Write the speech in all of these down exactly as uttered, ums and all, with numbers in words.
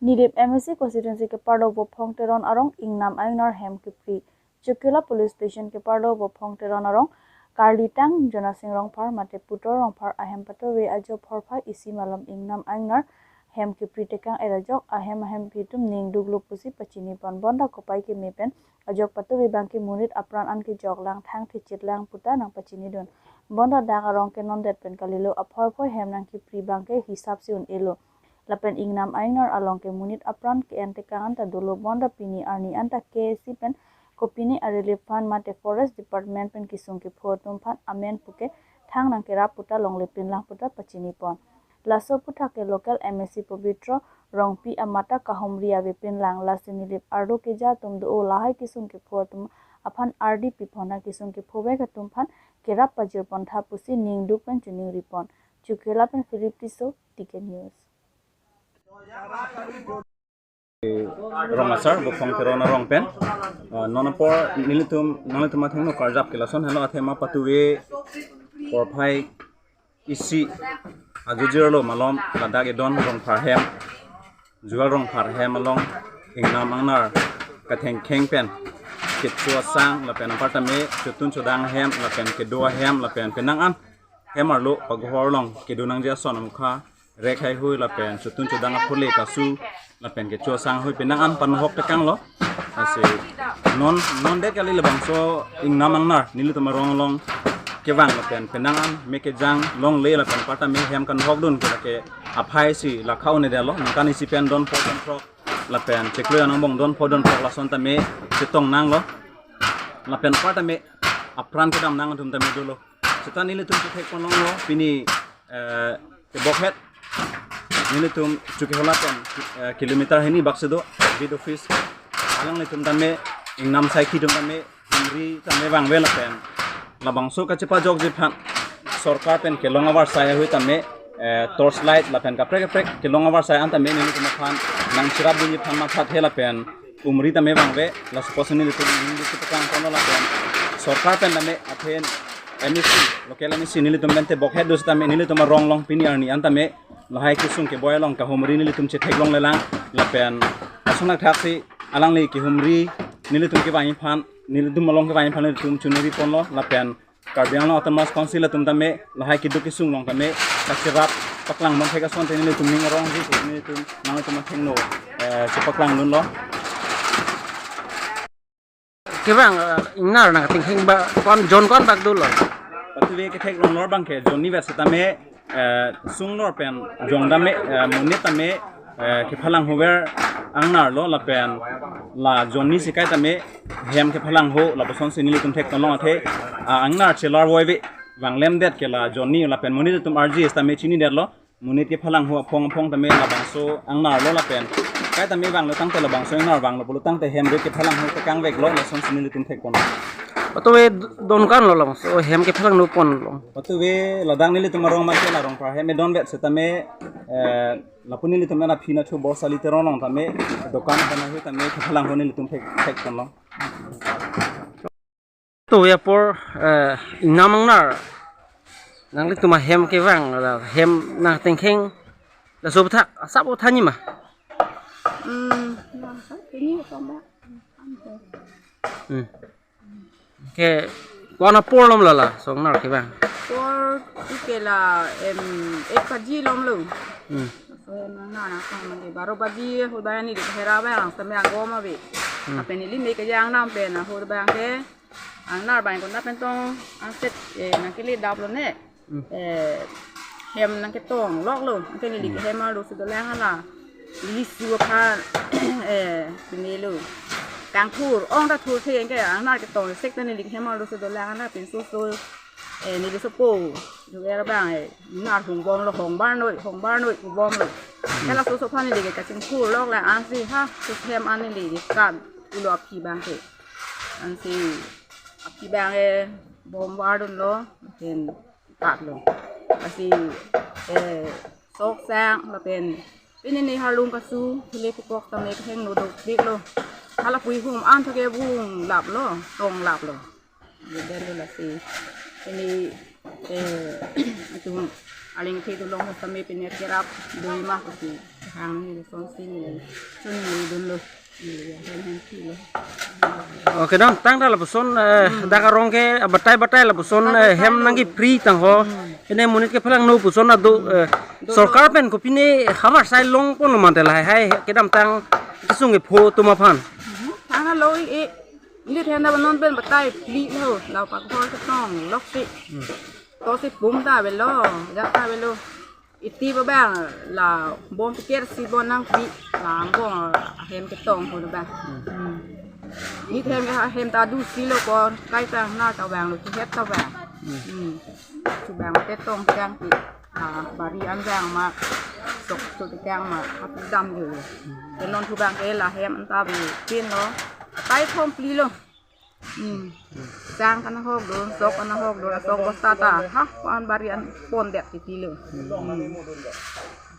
Nilip M A C constituency keparlo Vophong Teron arong ingnam a-ingnar hem kepri. Chokihola Police Station keparlo Vophong Teron arong Karlitang Jonasing Rongphar mate Putor Rongphar ahem patove ajo phorphai isi malom ingnam a-ingnar hem kepri tekang-et ajok ahem ahemphi atum ning duklo pusi pachini pon. Bonta kopai keme pen ajok patove abangke monit apran an kejok lang thang thechit lang puta nangpachini dun. Bonta dak arong ke non det pen kalilo, aphoi phoi hem nangkepri abangke hisap si un-elo. Lapen ingnam a-ingnar along ke monit apran ke-en tekang anta dolo, bonta pini arni anta K A C pen kopine a-relief fund mate Forest Department pen kesung kepho atum aphan amen puke thang nangkerap puta longle pinlang puta pachini pon. Laso aputhak ke local M A C Pobitro Rongpi amatha kahumri avepin lang, lasi Nilip arlo keja atum do-o lahai kesung kepho atum aphan ardi piphon, kesung kephovek atum aphan kerap pajir pon tha pusi ning duk pen choningri pon. Chokihola pen Philip Tisso, T K News. Rong asar, Vophong Teron arong pen. Ah, non apor nelitum, nanglitum athengno karjap ke lason henlo, athema patove phorphai isi ajo jirlo malom ladak Edon Rongphar hem, Jual Rongphar hem along ingnam a-ingnar kathengkheng pen kecho asang lapen apartame chotun chodang hem lapen kedo ahem lapen penang an hem arlo pagohor along kedo nangji ason amukha rek haihui lapen chotun chodang aphule kasu lapen kecho asang hui penang an panohok tekanglo. Lasi non, non det kali labangso ingnam a-ingnar nelitum arong along kevang lapen penang an me kejang longle lapen apartame hem kanohok dun ke lake aphai si lakha un-edetlo, ningkan isi pen don pho don throk lapen chiklo angbong don pho don throk lason tame chetong nanglo. Lapen apartame apran kedam nang atum tame dolo. Seta nelitum chethek pon longlo, pini, eh, tebokhet nelitum Chokihola pen, eh, kilometer hini bak si do beat office. Alanglitum tame ingnam saikhi atum tame humri tame vangve lapen labangso kachepajokji aphan sorkar pen kelong avarsai ahui tame, eh, torch light lapen kaprek kaprek kelong avarsai an tame nelitum aphan nangcherap dunji aphan mathathe lapen humri tame vangve. Laso apotsi nelitum ning duk chepaklang ponlo lapen sorkar pen tame athe M A C, local M A C nelitum pen tebokhet do setame nelitum arong along pini arni an tame lahai kesung keboi along kahumri nelitum chethek longlelang lapen lason athak si alangli kehumri nelitum kevangji aphan, nelitum along kevangji aphan nelitum choningri ponlo lapen Karbi Anglong Autonomous Council atum tame lahai keduk kesung along tame kacherap paklang bom thek asonte nelitum ning arongji nelitum nanglitum athengno, eh, chepaklang dunlo. Kevang, eh, ingnar nangkethengkheng ba, ko-an, jon ko-an bak dolo? Patove kethek longlor abangke jon ni vet setame, eh, sunglor pen jong tame, eh, monit tame, eh, kephalang huver a-ingnarlo lapen la jon ni sikai tame hem kephalang ho, lapusonsi nelitum thek tonlong athe, ah, a-ingnar chelar voive, vanglemdet ke la jon ni lapen monit atum R G S tame chinidetlo. Monit kephalang ho aphong aphong tame labangso a-ingnarlo lapen kai tame vanglo tangte labangso a-ingnar vanglo pulo tangte hem do kephalang ho tekangveklo, lasonsi nelitum thek pon. Patove don ko-anlo labangso hem kephalang no ponlo? Patove ladak nelitum arong mate la Rongphar hem edon vet setame, eh, lapu nelitum ena phina thu Borsali Teron along tame dokan kana hui tame kephalang ho nelitum thek, thek ponlo. Patove apor, eh, ingnam a-ingnar nanglitum ahem kevang, la hem nangkethengkheng, laso aputhak asap othanji ma? Hmm, na asap ini apa, Mbak? Hmm. Ke, ko-an apor lom la laso a-ingnar kevang? Apor ke la, em, ek baji lomlo. Hmm. So, na, na, na, sa, mane, baro baji, ahut abang neli kehera abang, setame agom ave. Hmm. Lapen neli me kejang nam pen, ahut abangke, a-ingnar abang konat pen tong, angset, eh, nangkele daplo ne. Hmm. Eh, hem nangketong loklo, anke neli, hmm, kehem arlo si dolang hala. Lisu aphan, eh, pinelo. Kangthur, ong ta thurthe, anke a-ingnar ketong sek ta neli kehem arlo si dolang hala, pinso so, eh, neli sopo. Juer abang, eh, nar hung bomlo, hong barnoi, hong barnoi, hung bomlo. Hmm. Ke laso so aphan neli ke kachingthur lok la ansi ha, so hem an neli ke kat ulo aphi abangke. Ansi aphi abangke bom bardunlo, lapen katlo. Lasi, eh, sok sang, lapen pini ne harlung kasu, hile pukok tame kehengno dopiklo. Hala pui hum an thake bung laplo, tong laplo. Jodelo lasi. Pini, eh, atum aling the dulong tame pini kerap dui ma pusi. Ang ni son sini. Sun ni dun lo. Iya, hen hen si lo. Okay, dam tang ta lapuson, eh, dak arong ke, ah, batai batai lapuson, eh, hem nangkepri tangho. Pine monit ke phelang no puson ado, eh, sorkar pen kopine havar sai longpon lo mante lahai hai kedamtang kesung kepho atum aphan. Tang lo i, i, ili thenda ba non pen batai phli lo, la pak hor ketong, lok si. To si pum ta avelo, ja ta avelo. Iti ba bang la bom piker si bon nangpi, la bom ahem ketong ho ba. Hmm. Ni hem hem ta du si lo ko, kai ta na ta bang lo, si het ta bang. Hmm. Su bang te tong siang pi. Ah, bari an jang ma, sok su te jang ma, ap dam yo. Te non su bang ke la hem an ta bi pin lo. Kai thom phli lo. Hmm. Sang kan hok do, sok kan hok do, sok bosta ta. Ha, pan bari an pon det titi lo. Hmm.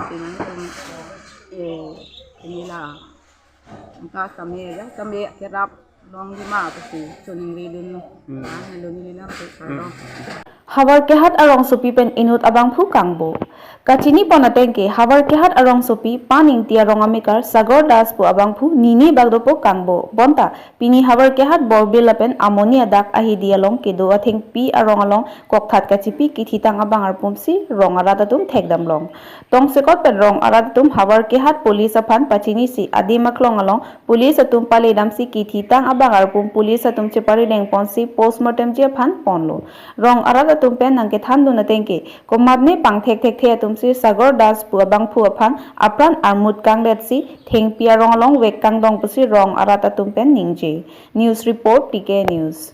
Sinan kan, eh, ini la. Angka same ya, same kerap long lima pasti suning ridun lo. Hmm. Ah, lo ni na tu kalau. Havar Kehat arongsopi pen inut abangphu kangbo. Kachini pon ateng ke Havar Kehat arongsopi Paningti arong amekar Sagor Das pu abangphu nini bak dopo kangbo. Bonta pini Havar Kehat Borbil lapen Amoni adak ahidi along kedo athengpi arong along kokthat kachipi kithitang abang arpum si rong arat atum thekdam long. Tongsekot pen rong arat atum Havar Kehat police aphan pachini si adim aklong along police atum paledam si kithitang abang arpum police atum chepari dengpon si postmortem ji aphan ponlo. Rong arat atum pen nangkethan dun ateng ke komatne pangthek thekthe atum si Sagor Das pu abangphu aphan apran armut kangdet si thengpi arong along vek kangdong pusi rong arat atum pen ningje. News report, T K News.